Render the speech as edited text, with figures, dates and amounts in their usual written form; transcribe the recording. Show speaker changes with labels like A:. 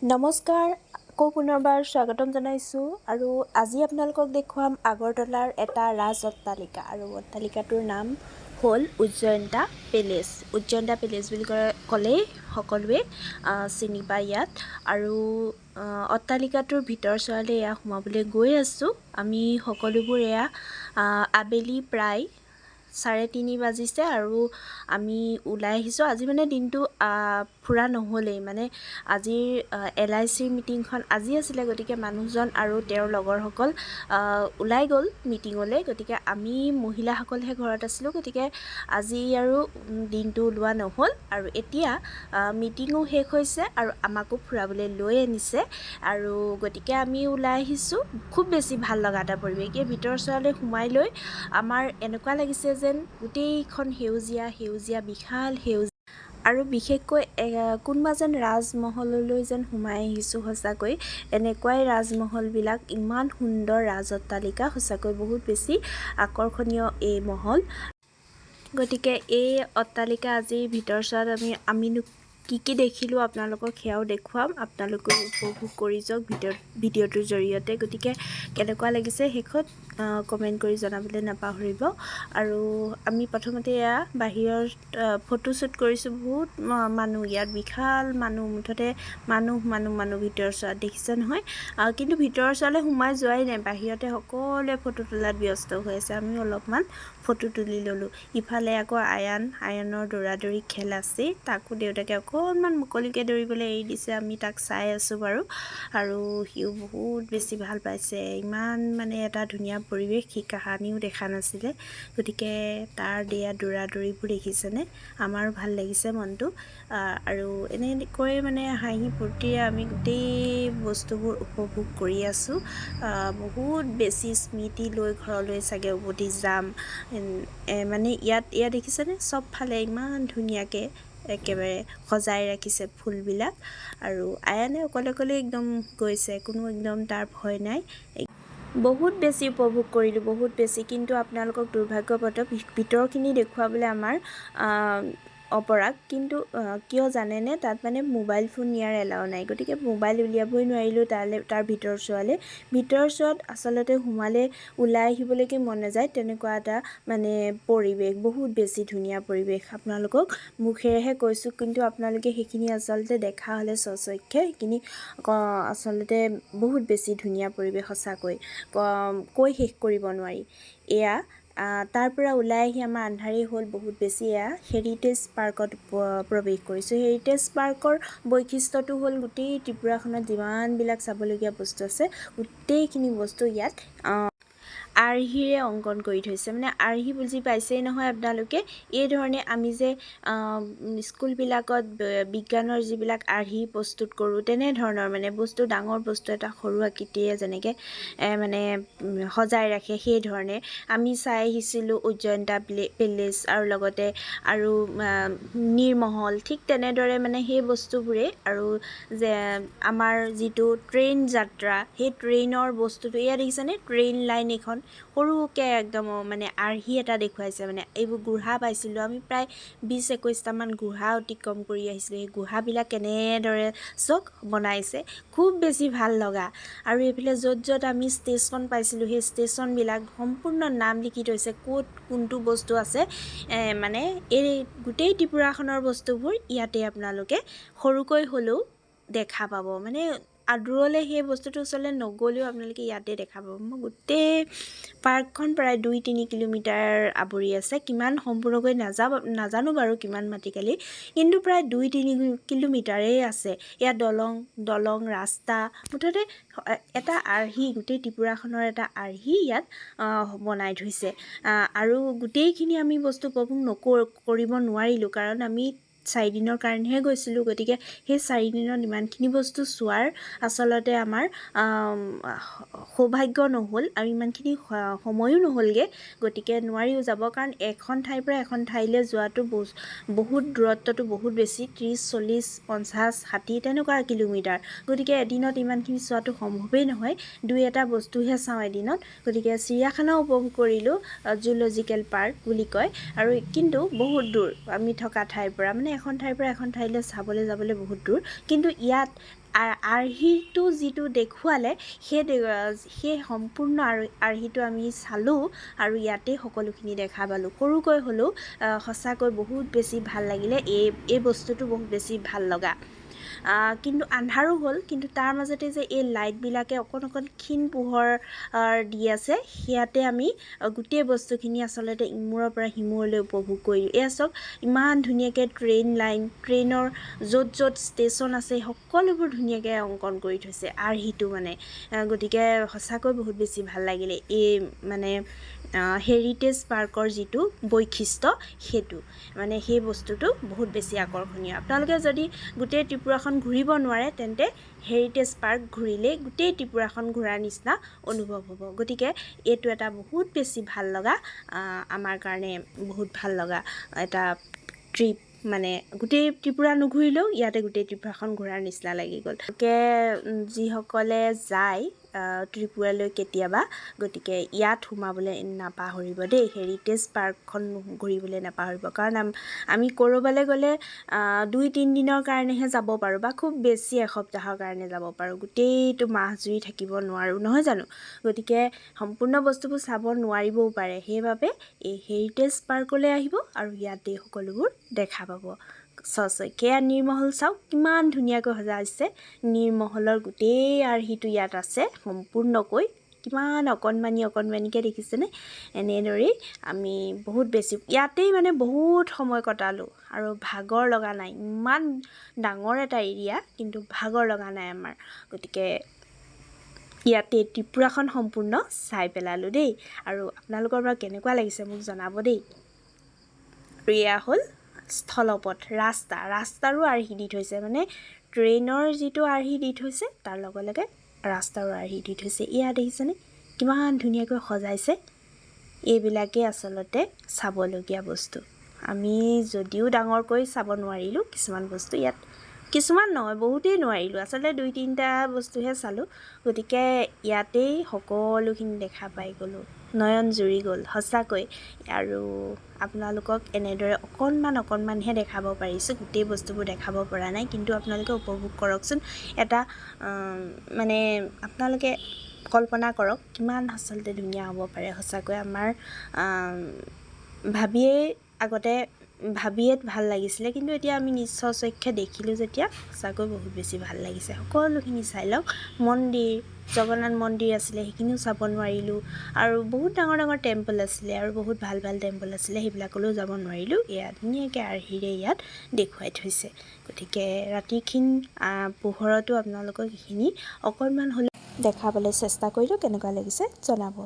A: নমস্কাৰ, আকৌ পুনৰবাৰ স্বাগতম জনাইছোঁ আৰু আজি আপোনালোকক দেখুৱাম আগৰতলাৰ এটা ৰাজ অট্টালিকা আৰু অট্টালিকাটোৰ নাম হ'ল উজ্জয়ন্তা পেলেচ। উজ্জয়ন্তা পেলেচ বুলি ক'লেই সকলোৱে চিনি পায় ইয়াত। আৰু অট্টালিকাটোৰ ভিতৰ চোৱালৈ এয়া সোমাবলৈ গৈ আছোঁ আমি সকলোবোৰ। এয়া আবেলি প্ৰায় 3:30 বাজিছে আৰু আমি ওলাই আহিছোঁ। আজি মানে দিনটো ফুৰা নহ'লেই, মানে আজিৰ এলআইচিৰ মিটিংখন আজি আছিলে, গতিকে মানুহজন আৰু তেওঁৰ লগৰসকল ওলাই গ'ল মিটিঙলৈ। গতিকে আমি মহিলাসকলহে ঘৰত আছিলোঁ, গতিকে আজি আৰু দিনটো ওলোৱা নহ'ল। আৰু এতিয়া মিটিঙো শেষ হৈছে আৰু আমাকো ফুৰাবলৈ লৈ আনিছে আৰু গতিকে আমি ওলাই আহিছোঁ। খুব বেছি ভাল লগা এটা পৰিৱেশ। এই ভিতৰ চোৱালৈ সোমাই লৈ আমাৰ এনেকুৱা লাগিছে যেন গোটেইখন সেউজীয়া সেউজীয়া, বিশাল সেউজীয়া আৰু বিশেষকৈ কোনোবা যেন ৰাজমহললৈ যেন সোমাই আহিছোঁ। সঁচাকৈ এনেকুৱাই ৰাজমহলবিলাক, ইমান সুন্দৰ ৰাজ অট্টালিকা, সঁচাকৈ বহুত বেছি আকৰ্ষণীয় এই মহল। গতিকে এই অট্টালিকা আজিৰ ভিতৰ চোৱাত আমিনো কি কি দেখিলোঁ, আপোনালোকক সেয়াও দেখুৱাম। আপোনালোকেও উপভোগ কৰি যাওক ভিডিঅ'টোৰ জৰিয়তে। গতিকে কেনেকুৱা লাগিছে শেষত কমেণ্ট কৰি জনাবলৈ নাপাহৰিব। আৰু আমি প্ৰথমতে এয়া বাহিৰত ফটোশ্বুট কৰিছোঁ। বহুত মানুহ ইয়াত, বিশাল মানুহ, মুঠতে মানুহ মানুহ মানুহ ভিতৰ চোৱাত, দেখিছে নহয়? কিন্তু ভিতৰৰ চোৱালৈ সোমাই যোৱাই নাই, বাহিৰতে সকলোৱে ফটো তোলাত ব্যস্ত হৈ আছে। আমিও অলপমান ফটো তুলি ল'লোঁ। ইফালে আকৌ আয়ানৰ দৌৰা দৌৰি খেল আছেই। তাকো দেউতাকে অকণমান মুকলিকৈ দৌৰিবলৈ এৰি দিছে। আমি তাক চাই আছোঁ বাৰু আৰু সিও বহুত বেছি ভাল পাইছে। ইমান মানে এটা ধুনীয়া পৰিৱেশ সি কাহানিও দেখা নাছিলে। গতিকে তাৰ দিয়া দৌৰা দৌৰিবোৰ দেখিছেনে? আমাৰো ভাল লাগিছে মনটো। আৰু এনেকৈ মানে হাঁহি ফূৰ্তিৰে আমি গোটেই বস্তুবোৰ উপভোগ কৰি আছোঁ। বহুত বেছি স্মৃতি লৈ ঘৰলৈ চাগে উভতি যাম। মানে ইয়াত ইয়াত দেখিছেনে, চবফালে ইমান ধুনীয়াকৈ একেবাৰে সজাই ৰাখিছে ফুলবিলাক। আৰু আয়ানে অকলে অকলে একদম গৈছে, কোনো একদম তাৰ ভয় নাই। বহুত বেছি উপভোগ কৰিলোঁ, বহুত বেছি। কিন্তু আপোনালোকক দুৰ্ভাগ্যবশতঃ ভিতৰখিনি দেখুৱাবলৈ আমাৰ অপৰাগ। কিন্তু কিয় জানেনে? তাত মানে মোবাইল ফোন নিয়াৰ এলাও নাই, গতিকে মোবাইল উলিয়াবই নোৱাৰিলোঁ তালৈ। তাৰ ভিতৰ চোৱালৈ, ভিতৰ চোৱাত আচলতে সোমালে ওলাই আহিবলৈকে মন নাযায়, তেনেকুৱা এটা মানে পৰিৱেশ, বহুত বেছি ধুনীয়া পৰিৱেশ। আপোনালোকক মুখেৰেহে কৈছোঁ, কিন্তু আপোনালোকে সেইখিনি আচলতে দেখা হ'লে স্বচক্ষে সেইখিনি আচলতে বহুত বেছি ধুনীয়া পৰিৱেশ, সঁচাকৈ কৈ শেষ কৰিব নোৱাৰি। এয়া তাৰ পৰা ওলাই আহি আমাৰ আন্ধাৰেই হ'ল বহুত বেছি। এয়া হেৰিটেজ পাৰ্কত প্ৰৱেশ কৰিছোঁ। হেৰিটেজ পাৰ্কৰ বৈশিষ্ট্যটো হ'ল গোটেই ত্ৰিপুৰাখনত যিমানবিলাক চাবলগীয়া বস্তু আছে, গোটেইখিনি বস্তু ইয়াত আৰ্হিৰে অংকন কৰি থৈছে। মানে আৰ্হি বুজি পাইছেই নহয় আপোনালোকে? এই ধৰণে আমি যে স্কুলবিলাকত বিজ্ঞানৰ যিবিলাক আৰ্হি প্ৰস্তুত কৰোঁ, তেনেধৰণৰ মানে বস্তু, ডাঙৰ বস্তু এটা সৰু আকৃতিৰে যেনেকৈ মানে সজাই ৰাখে, সেই ধৰণে আমি চাই আহিছিলোঁ উজ্জয়ন্তা পেলেচ আৰু লগতে আৰু নীৰমহল। ঠিক তেনেদৰে মানে সেই বস্তুবোৰেই। আৰু যে আমাৰ যিটো ট্ৰেইন যাত্ৰা, সেই ট্ৰেইনৰ বস্তুটো এয়া দেখিছেনে? ট্ৰেইন লাইন এইখন সৰুকৈ একদম মানে আৰ্হি এটা দেখুৱাইছে। মানে এইবোৰ গুহা পাইছিলোঁ আমি, প্ৰায় 20-21টামান গুহা অতিক্ৰম কৰি আহিছিলোঁ। সেই গুহাবিলাক কেনেদৰে চব বনাইছে, খুব বেছি ভাল লগা। আৰু এইফালে য'ত য'ত আমি ষ্টেচন পাইছিলোঁ, সেই ষ্টেচনবিলাক সম্পূৰ্ণ নাম লিখি থৈছে, ক'ত কোনটো বস্তু আছে। মানে এই গোটেই ত্ৰিপুৰাখনৰ বস্তুবোৰ ইয়াতে আপোনালোকে সৰুকৈ হ'লেও দেখা পাব। মানে দূৰলৈ সেই বস্তুটোৰ ওচৰলৈ নগ'লেও আপোনালোকে ইয়াতে দেখা পাব। মই গোটেই পাৰ্কখন প্ৰায় 2-3 কিলোমিটাৰ আৱৰি আছে। কিমান সম্পূৰ্ণকৈ নাজানো বাৰু কিমান মাটিকালি, কিন্তু প্ৰায় 2-3 কিলোমিটাৰেই আছে। ইয়াত দলং, ৰাস্তা, মুঠতে এটা আৰ্হি, গোটেই ত্ৰিপুৰাখনৰ এটা আৰ্হি ইয়াত বনাই থৈছে। আৰু গোটেইখিনি আমি বস্তু উপভোগ কৰিব নোৱাৰিলোঁ, কাৰণ আমি 4 দিনৰ কাৰণেহে গৈছিলোঁ। গতিকে সেই 4 দিনত ইমানখিনি বস্তু চোৱাৰ আচলতে আমাৰ সৌভাগ্য নহ'ল আৰু ইমানখিনি সময়ো নহ'লগৈ। গতিকে নোৱাৰিও যাব, কাৰণ এখন ঠাইৰ পৰা এখন ঠাইলৈ যোৱাটো বহুত দূৰত্বটো বহুত বেছি, 30, 40, 50, 60 তেনেকুৱা কিলোমিটাৰ। গতিকে এদিনত ইমানখিনি চোৱাটো সম্ভৱেই নহয়, দুই এটা বস্তুহে চাওঁ এদিনত। গতিকে চিৰিয়াখানাও উপভোগ কৰিলোঁ, জুলজিকেল পাৰ্ক বুলি কয় আৰু কিন্তু বহুত দূৰ আমি থকা ঠাইৰ পৰা, মানে এখন ঠাইৰ পৰা এখন ঠাইলৈ চাবলৈ যাবলৈ বহুত দূৰ। কিন্তু ইয়াত আৰ্হিটো যিটো দেখুৱালে, সেই সেই সম্পূৰ্ণ আৰ্হিটো আমি চালোঁ আৰু ইয়াতেই সকলোখিনি দেখা পালোঁ। সৰুকৈ হ'লেও সঁচাকৈ বহুত বেছি ভাল লাগিলে। এই এই বস্তুটো বহুত বেছি ভাল লগা। কিন্তু আন্ধাৰো হ'ল, কিন্তু তাৰ মাজতে যে এই লাইটবিলাকে অকণ অকণ ক্ষীণ পোহৰ দি আছে, সেয়াতে আমি গোটেই বস্তুখিনি আচলতে ইমূৰৰ পৰা সিমূৰলৈ উপভোগ কৰিলোঁ। এয়া চাওক, ইমান ধুনীয়াকৈ ট্ৰেইন লাইন, ট্ৰেইনৰ য'ত য'ত ষ্টেচন আছে সকলোবোৰ ধুনীয়াকৈ অংকন কৰি থৈছে আৰ্হিটো মানে। গতিকে সঁচাকৈ বহুত বেছি ভাল লাগিলে। এই মানে হেৰিটেজ পাৰ্কৰ যিটো বৈশিষ্ট্য, সেইটো মানে সেই বস্তুটো বহুত বেছি আকৰ্ষণীয়। আপোনালোকে যদি গোটেই ত্ৰিপুৰাখন ঘূৰিব নোৱাৰে, তেন্তে হেৰিটেজ পাৰ্ক ঘূৰিলেই গোটেই ত্ৰিপুৰাখন ঘূৰাৰ নিচিনা অনুভৱ হ'ব। গতিকে এইটো এটা বহুত বেছি ভাল লগা, আমাৰ কাৰণে বহুত ভাল লগা এটা ট্ৰিপ। মানে গোটেই ত্ৰিপুৰা নুঘূৰিলেও ইয়াতে গোটেই ত্ৰিপুৰাখন ঘূৰাৰ নিচিনা লাগি গ'ল। গতিকে যিসকলে যায় ত্ৰিপুৰালৈ কেতিয়াবা, গতিকে ইয়াত সোমাবলৈ নাপাহৰিব দেই, হেৰিটেজ পাৰ্কখন ঘূৰিবলৈ নাপাহৰিব। কাৰণ আমি ক'ৰবালৈ গ'লে 2-3 দিনৰ কাৰণেহে যাব পাৰোঁ বা খুব বেছি এসপ্তাহৰ কাৰণে যাব পাৰোঁ, গোটেইটো মাহজুৰি থাকিব নোৱাৰোঁ, নহয় জানো? গতিকে সম্পূৰ্ণ বস্তুবোৰ চাব নোৱাৰিবও পাৰে। সেইবাবে এই হেৰিটেজ পাৰ্কলৈ আহিব আৰু ইয়াতেই সকলোবোৰ দেখা পাব স্বচক্ষে। এয়া নীৰমহল, চাওক কিমান ধুনীয়াকৈ সজাইছে। নীৰমহলৰ গোটেই আৰ্হিটো ইয়াত আছে সম্পূৰ্ণকৈ, কিমান অকণমানি অকণমানিকৈ দেখিছেনে? এনেদৰেই আমি বহুত বেছি ইয়াতেই মানে বহুত সময় কটালোঁ আৰু ভাগৰ লগা নাই। ইমান ডাঙৰ এটা এৰিয়া, কিন্তু ভাগৰ লগা নাই আমাৰ। গতিকে ইয়াতে ত্ৰিপুৰাখন সম্পূৰ্ণ চাই পেলালোঁ দেই। আৰু আপোনালোকৰ বাৰু কেনেকুৱা লাগিছে মোক জনাব দেই। আৰু এয়া হ'ল স্থলপথ, ৰাস্তা। ৰাস্তাৰো আৰ্হি দি থৈছে, মানে ট্ৰেইনৰ যিটো আৰ্হি দি থৈছে, তাৰ লগে লগে ৰাস্তাৰো আৰ্হি দি থৈছে। এয়া দেখিছেনে, কিমান ধুনীয়াকৈ সজাইছে? এইবিলাকেই আচলতে চাবলগীয়া বস্তু। আমি যদিও ডাঙৰকৈ চাব নোৱাৰিলোঁ কিছুমান বস্তু ইয়াত, কিছুমান নহয়, বহুতেই নোৱাৰিলোঁ আচলতে, দুই তিনিটা বস্তুহে চালোঁ। গতিকে ইয়াতেই সকলোখিনি দেখা পাই গ'লোঁ, নয়ন জুৰি গ'ল সঁচাকৈ। আৰু আপোনালোকক এনেদৰে অকণমান অকণমানহে দেখাব পাৰিছোঁ, গোটেই বস্তুবোৰ দেখাব পৰা নাই। কিন্তু আপোনালোকে উপভোগ কৰকচোন এটা, মানে আপোনালোকে কল্পনা কৰক কিমান আচলতে ধুনীয়া হ'ব পাৰে। সঁচাকৈ আমাৰ ভাবিয়েই, আগতে ভাবিয়ে ভাল লাগিছিলে, কিন্তু এতিয়া আমি নিজ স্বচক্ষে দেখিলোঁ যেতিয়া সঁচাকৈ বহুত বেছি ভাল লাগিছে। সকলোখিনি চাই লওক। মন্দিৰ, জগন্নাথ মন্দিৰ আছিলে, সেইখিনিও চাব নোৱাৰিলোঁ। আৰু বহুত ডাঙৰ ডাঙৰ টেম্পল আছিলে আৰু বহুত ভাল ভাল টেম্পল আছিলে, সেইবিলাকলৈও যাব নোৱাৰিলোঁ। এয়া ধুনীয়াকৈ আৰ্হিৰে ইয়াত দেখুৱাই থৈছে। গতিকে ৰাতিৰ পোহৰতো আপোনালোকক এইখিনি অকণমান হ'লেও দেখাবলৈ চেষ্টা কৰিলোঁ। কেনেকুৱা লাগিছে জনাব।